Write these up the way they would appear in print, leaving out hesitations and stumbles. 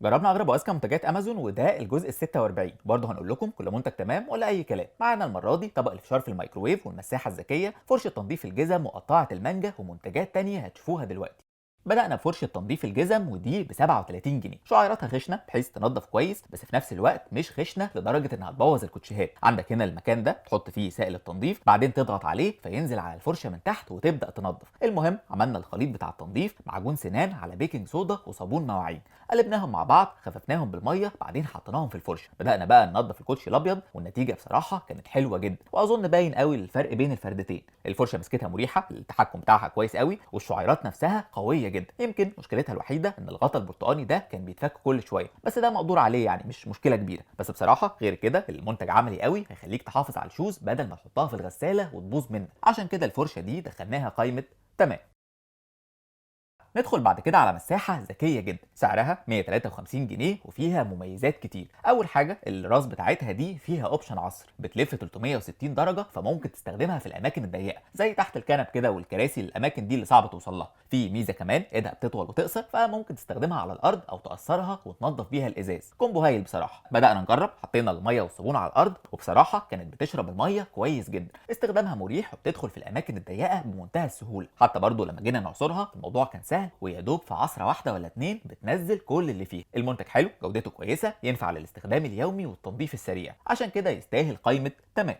جربنا اغرب واذكى منتجات امازون، وده الجزء ال 46. برضه هنقول لكم كل منتج تمام ولا اي كلام. معانا المرة دي طبق الفشار في الميكروويف، والمساحة الذكيه، فرشه تنظيف الجزم، وقطاعه المانجا، ومنتجات تانية هتشوفوها دلوقتي. بدأنا بفرشة تنظيف الجزم، ودي ب 37 جنيه. شعيراتها خشنة بحيث تنظف كويس، بس في نفس الوقت مش خشنة لدرجة انها تبوظ الكوتشيهات. عندك هنا المكان ده تحط فيه سائل التنظيف، بعدين تضغط عليه فينزل على الفرشة من تحت وتبدأ تنظف. المهم عملنا الخليط بتاع التنظيف: معجون سنان على baking soda وصابون مواعين، قلبناهم مع بعض، خففناهم بالميه، بعدين حطيناهم في الفرشه. بدأنا بقى ننظف الكوتشي الابيض، والنتيجة بصراحة كانت حلوة جدا، واظن باين قوي الفرق بين الفردتين. الفرشة مسكتها مريحه، التحكم بتاعها كويس قوي، والشعيرات نفسها قوية جدا. يمكن مشكلتها الوحيدة ان الغطا البرتقاني ده كان بيتفك كل شويه، بس ده مقدور عليه، يعني مش مشكلة كبيره. بس بصراحة غير كده المنتج عملي قوي، هيخليك تحافظ على ال shoes بدل ما تحطها في الغسالة وتبوظ منك. عشان كده الفرشة دي دخلناها قائمة تمام. ندخل بعد كده على مساحة ذكية جدا، سعرها 153 جنيه وفيها مميزات كتير. أول حاجة، الراس بتاعتها دي فيها option عصر، بتلف 360 درجة، فممكن تستخدمها في الأماكن الضيقة زي تحت الكنب كده والكراسي، الأماكن دي اللي صعب توصل لها. في ميزة كمان، ايدها بتطول وتقصر، فممكن تستخدمها على الأرض أو تقصرها وتنظف بيها الإزاز. combo هايل بصراحة. بدأنا نجرب، حطينا المية والصابون على الأرض، وبصراحة كانت بتشرب المية كويس جدا. استخدامها مريح وبتدخل في الأماكن الضيقة بمنتهى السهولة. حتى برضو لما جينا نعصرها الموضوع كان سهل، ويا دوب في عصره واحدة ولا اتنين بتنزل كل اللي فيه. المنتج حلو، جودته كويسه، ينفع للاستخدام اليومي والتنظيف السريع، عشان كده يستاهل قائمة تمام.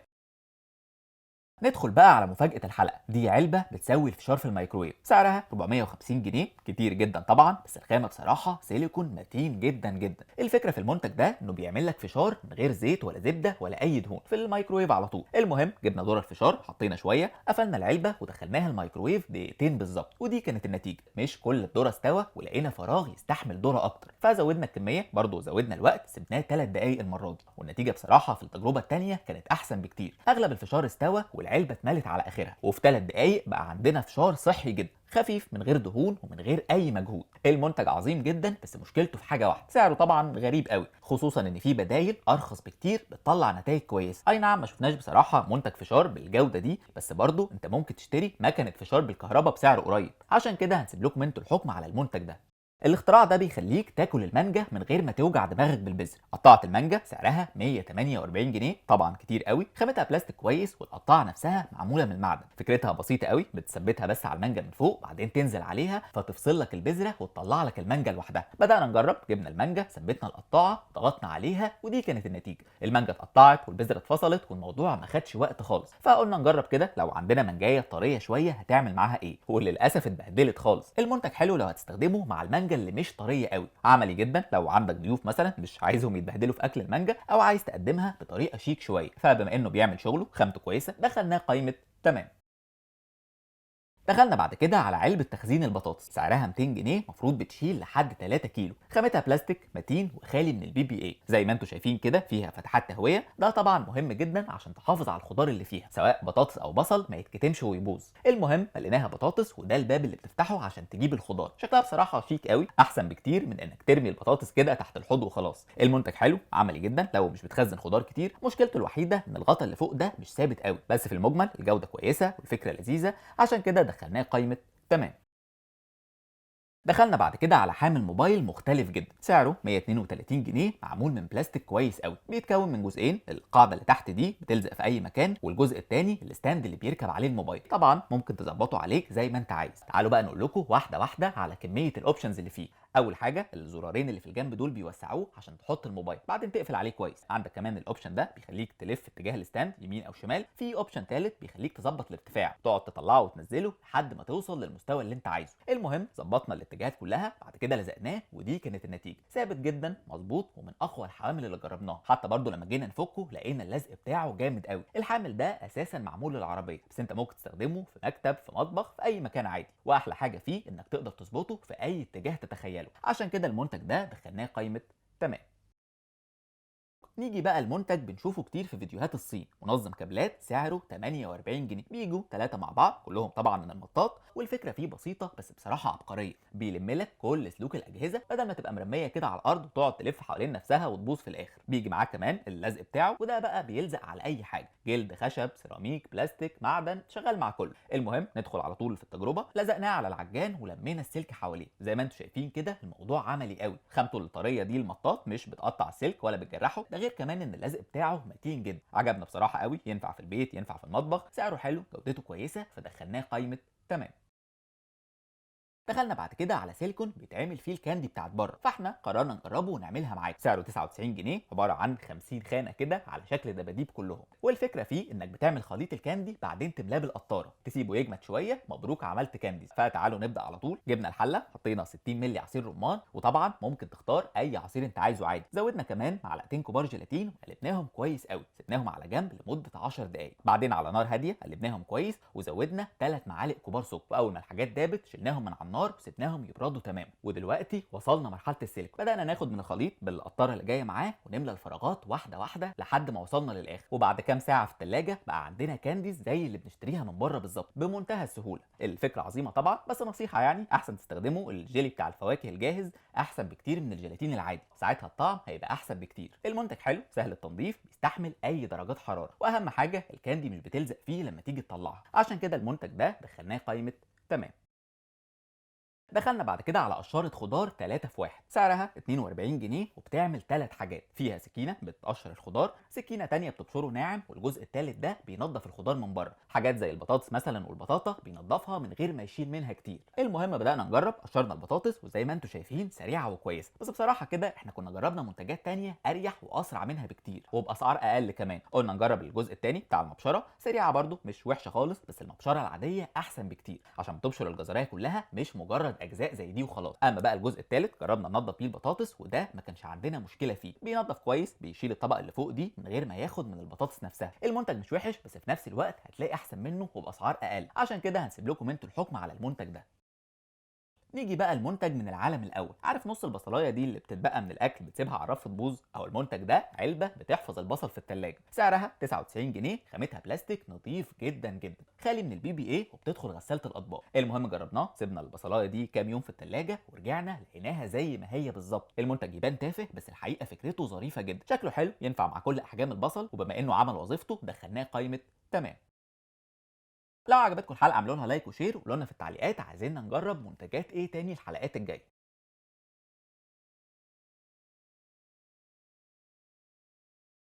ندخل بقى على مفاجأة الحلقة. دي علبة بتسوي الفشار في الميكروويف، سعرها 450 جنيه، كتير جدا طبعا، بس الخامة بصراحة سيليكون متين جدا جدا. الفكرة في المنتج ده انه بيعمل لك فشار من غير زيت ولا زبدة ولا اي دهون، في الميكروويف على طول. المهم جبنا ذرة الفشار، حطينا شوية، قفلنا العلبة ودخلناها الميكروويف دقيقتين بالظبط، ودي كانت النتيجة. مش كل الذرة استوى، ولقينا فراغ يستحمل ذرة اكتر، فزودنا الكمية برضه، زودنا الوقت، سيبناه 3 دقايق المرة دي، والنتيجة بصراحة في التجربة الثانية كانت احسن بكتير. اغلب الفشار استوى والعلبه اتملت على اخرها، وفي 3 دقايق بقى عندنا فشار صحي جدا، خفيف، من غير دهون ومن غير اي مجهود. المنتج عظيم جدا، بس مشكلته في حاجة واحده: سعره طبعا غريب قوي، خصوصا ان في بدايل ارخص بكتير بتطلع نتائج كويسه. اي نعم ما شفناش بصراحة منتج فشار بالجودة دي، بس برضه انت ممكن تشتري مكنه فشار بالكهرباء بسعر قريب. عشان كده هنسيب لكم انتوا الحكم على المنتج ده. الاختراع ده بيخليك تاكل المانجا من غير ما توجع دماغك بالبذر. قطعة المانجا سعرها 148 جنيه، طبعا كتير قوي. خامتها بلاستيك كويس، والقطعة نفسها معمولة من المعدن. فكرتها بسيطة قوي، بتثبتها بس على المانجا من فوق، بعدين تنزل عليها فتفصل لك البذرة وتطلع لك المانجا لوحدها. بدأنا نجرب، جبنا المانجا، ثبتنا القطاعة، ضغطنا عليها، ودي كانت النتيجة. المانجا اتقطعت والبذرة اتفصلت، والموضوع ما خدش وقت خالص. فقلنا نجرب كده، لو عندنا منجاية طرية شوية هتعمل معاها ايه؟ وللاسف اتبهدلت خالص. المنتج حلو لو هتستخدمه مع المانجا اللي مش طرية قوي، عملي جدا لو عندك ضيوف مثلا مش عايزهم يتبهدلوا في اكل المانجا، او عايز تقدمها بطريقة شيك شويه. فبما انه بيعمل شغله، خامته كويسه، دخلناه قائمة تمام. دخلنا بعد كده على علبة تخزين البطاطس، سعرها 200 جنيه، مفروض بتشيل لحد 3 كيلو. خامتها بلاستيك متين وخالي من ال BPA. زي ما انتم شايفين كده فيها فتحات تهوية، ده طبعا مهم جدا عشان تحافظ على الخضار اللي فيها، سواء بطاطس او بصل، ما يتكتمش ويبوظ. المهم مليناها بطاطس، وده الباب اللي بتفتحه عشان تجيب الخضار. شكلها بصراحة شيك قوي، احسن بكتير من انك ترمي البطاطس كده تحت الحوض وخلاص. المنتج حلو، عملي جدا لو مش بتخزن خضار كتير. مشكلته الوحيدة ان الغطا اللي فوق ده مش ثابت قوي، بس في المجمل الجودة كويسة والفكرة لذيذة، عشان كده دخلناه قائمة تمام. دخلنا بعد كده على حامل موبايل مختلف جدا، سعره 132 جنيه، معمول من بلاستيك كويس قوي. بيتكون من جزئين: القاعدة اللي تحت دي بتلزق في اي مكان، والجزء الثاني ال stand اللي بيركب عليه الموبايل. طبعا ممكن تظبطه عليك زي ما انت عايز. تعالوا بقى نقول لكم واحدة واحدة على كمية ال options اللي فيه. اول حاجه، الزرارين اللي في الجنب دول بيوسعوه عشان تحط الموبايل، بعدين تقفل عليه كويس. عندك كمان ال option ده بيخليك تلف اتجاه ال stand يمين او شمال. في option ثالث بيخليك تظبط الارتفاع، تقعد تطلعه وتنزله لحد ما توصل للمستوى اللي انت عايزه. المهم ظبطنا الاتجاهات كلها، بعد كده لزقناه، ودي كانت النتيجه. ثابت جدا، مظبوط، ومن اقوى الحوامل اللي جربناها. حتى برضو لما جينا نفكه لقينا اللزق بتاعه جامد قوي. الحامل ده اساسا معمول للعربيه، بس انت ممكن تستخدمه في مكتب، في مطبخ، في اي مكان عادي. واحلى حاجة فيه انك تقدر تظبطه في اي اتجاه تتخيله. عشان كده المنتج ده دخلناه قائمة تمام. نيجي بقى المنتج بنشوفه كتير في فيديوهات الصين، منظم كابلات سعره 48 جنيه، بيجوا 3 مع بعض كلهم طبعا من المطاط، والفكرة فيه بسيطة بس بصراحة عبقرية، بيلم لك كل سلوك الاجهزة بدل ما تبقى مرمية كده على الارض وتقعد تلف حوالين نفسها وتبوظ في الاخر. بيجي معاه كمان اللزق بتاعه، وده بقى بيلزق على اي حاجة، جلد، خشب، سيراميك، بلاستيك، معدن، شغال مع كله. المهم ندخل على طول في التجربة. لزقناه على العجان ولمينا السلك حواليه، زي ما انتم شايفين كده الموضوع عملي قوي. خامته الطريه دي المطاط مش بتقطع السلك ولا بتجرحه، ده غير كمان ان اللزق بتاعه متين جدا. عجبنا بصراحة قوي، ينفع في البيت ينفع في المطبخ، سعره حلو، جودته كويسة، فدخلناه قائمة تمام. دخلنا بعد كده على سيليكون بيتعمل فيه ال candy بتاعت بره، فاحنا قررنا نجربه ونعملها معاكم. سعره 99 جنيه، عبارة عن 50 خانه كده على شكل دباديب كلهم، والفكرة فيه انك بتعمل خليط ال candy بعدين تملاه بالقطارة، تسيبه يجمد شوية، مبروك عملت candies. فتعالوا نبدا على طول. جبنا الحلة، حطينا 60 مللي عصير رمان، وطبعا ممكن تختار اي عصير انت عايزه عادي. زودنا كمان معلقتين كبار جيلاتين وقلبناهم كويس قوي، سيبناهم على جنب لمدة 10 دقائق. بعدين على نار هادية قلبناهم كويس وزودنا 3 معالق كبار سكر، واول ما الحاجات دابت شلناهم من على النار وسبناهم يبردوا تماما. ودلوقتي وصلنا مرحلة السيليكون، بدانا ناخد من الخليط بالقطارة اللي جاية معاه ونملى الفراغات واحدة واحدة لحد ما وصلنا للاخر. وبعد كام ساعة في الثلاجة بقى عندنا candies زي اللي بنشتريها من بره بالظبط بمنتهى السهولة. الفكرة عظيمة طبعا، بس نصيحة يعني احسن تستخدموا الجيلي بتاع الفواكه الجاهز، احسن بكتير من الجيلاتين العادي، ساعتها الطعم هيبقى احسن بكتير. المنتج حلو، سهل التنظيف، بيستحمل اي درجات حرارة، واهم حاجة ال candy مش بتلزق فيه لما تيجي تطلعها. عشان كده المنتج ده دخلناه قائمة تمام. دخلنا بعد كده على قشاره خضار 3 في 1، سعرها 42 جنيه وبتعمل 3 حاجات، فيها سكينة بتقشر الخضار، سكينة تانية بتبشره ناعم، والجزء الثالث ده بينظف الخضار من بره، حاجات زي البطاطس مثلا والبطاطا بينظفها من غير ما يشيل منها كتير. المهم بدأنا نجرب، قشرنا البطاطس وزي ما انتم شايفين سريعة وكويسة، بس بصراحة كده احنا كنا جربنا منتجات تانية اريح واسرع منها بكتير وباسعار اقل كمان. قلنا نجرب الجزء الثاني بتاع المبشره، سريعة برده مش وحشة خالص، بس المبشره العادية احسن بكتير عشان بتبشر الجزرايه كلها مش مجرد اجزاء زي دي وخلاص. اما بقى الجزء الثالث جربنا ننضف بيه البطاطس، وده ما كانش عندنا مشكلة فيه، بينضف كويس، بيشيل الطبقة اللي فوق دي من غير ما ياخد من البطاطس نفسها. المنتج مش وحش، بس في نفس الوقت هتلاقي احسن منه وباسعار اقل، عشان كده هنسيب لكم انتوا الحكم على المنتج ده. نيجي بقى المنتج من العالم الاول، عارف نص البصلايه دي اللي بتتبقى من الاكل بتسيبها على الرف تبوظ؟ او المنتج ده علبة بتحفظ البصل في الثلاجة، سعرها 99 جنيه، خامتها بلاستيك نظيف جدا جدا، خالي من ال BPA، وبتدخل غسالة الاطباق. المهم جربناه، سيبنا البصلايه دي كام يوم في الثلاجة ورجعنا لقيناها زي ما هي بالظبط. المنتج يبان تافه بس الحقيقة فكرته ظريفة جدا، شكله حلو، ينفع مع كل احجام البصل، وبما انه عمل وظيفته دخلناه قائمة تمام. لو عجبتكم الحلقة اعملوا لها like و share، وقولوا لنا في التعليقات عايزيننا نجرب منتجات ايه تاني الحلقات الجاية.